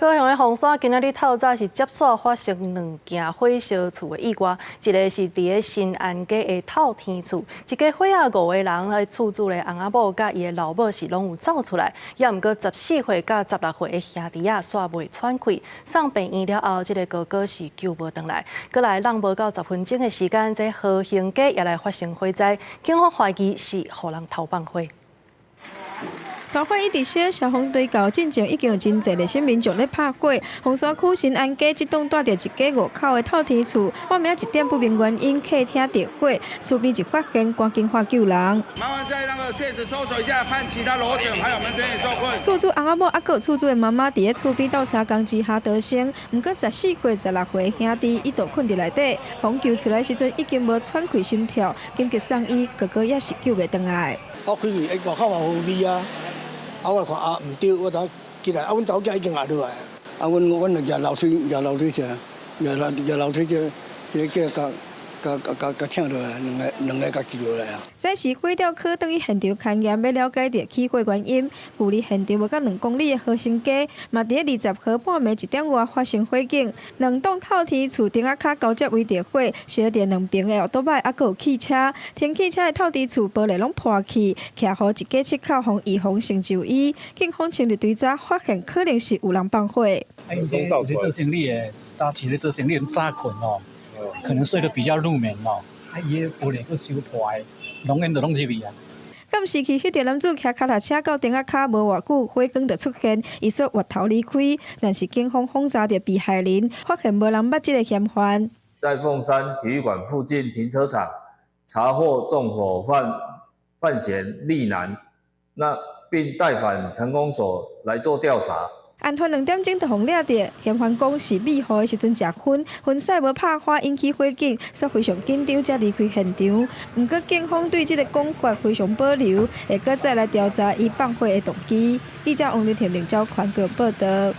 高雄的鳳山今仔日透早是接續發生兩件火燒厝的意外，一个是佇咧新安街的透天厝，一家伙仔五個人的厝主的翁仔某佮伊的老母是攏有走出來，也毋過14歲佮16歲的兄弟仔煞袂喘氣，送病院了後，這个哥哥是救無轉來。閣來人無夠10分鐘的時間，這和興街也來發生火災，警方懷疑是予人偷放火。大火一直燒，消防隊到進前已經有真濟熱心民眾咧拍火。鳳山區新安街這棟蹛著一家五口的透天厝，半暝一點不明原因，客廳著火，厝邊一發現，趕緊喊救人。麻煩在那個確實搜索一下，看其他樓層還有沒有人受困。厝主翁仔某猶閣厝主的媽媽佇咧厝邊鬥相共之下逃生，毋過14歲、16歲兄弟伊就睏佇內底，予救出來時陣已經無喘氣心跳，緊急送醫，哥哥也是救袂轉來。我開去，外口嘛有味啊！啊，我看啊，毋對，我才起來。啊，阮查某囝已經下落來。啊，阮阮就舉樓梯，舉樓梯上，舉樓梯這這個叫共共共共請落來，兩个兩个共救落來啊。這是火調科轉去現場勘驗，欲了解著起火原因。距離現場無到2公里的和興街，嘛佇20號半暝1點外發生火警，兩棟透天厝頂仔跤交接圍著火，燒著兩爿的歐多擺，猶閣有汽車。停汽車的透天厝玻璃攏破去，徛予一家七口予預防性就醫。警方尋日追查發現，可能是有人放火。啊，𪜶這有做生意的，早起咧做生意，早睏哦，可能睡得比較入眠哦，啊，伊个玻璃閣燒破的，濃煙就攏入去啊。監視器翕著男子騎跤踏車到頂仔跤無偌久，火光就出現，伊煞越頭離開。但是警方訪查著被害人，發現無人捌這个嫌犯。在鳳山體育館附近停車場查獲縱火犯范賢利男，那並帶返成功所來做調查。案發2點鐘就予掠著，嫌犯講是暝雨的時陣食薰，薰屎無拍花引起火警，煞非常緊張才離開現場。毋過警方對這个講法非常保留，會閣再來調查伊放火的動機。記者王立田、林昭寬個報導。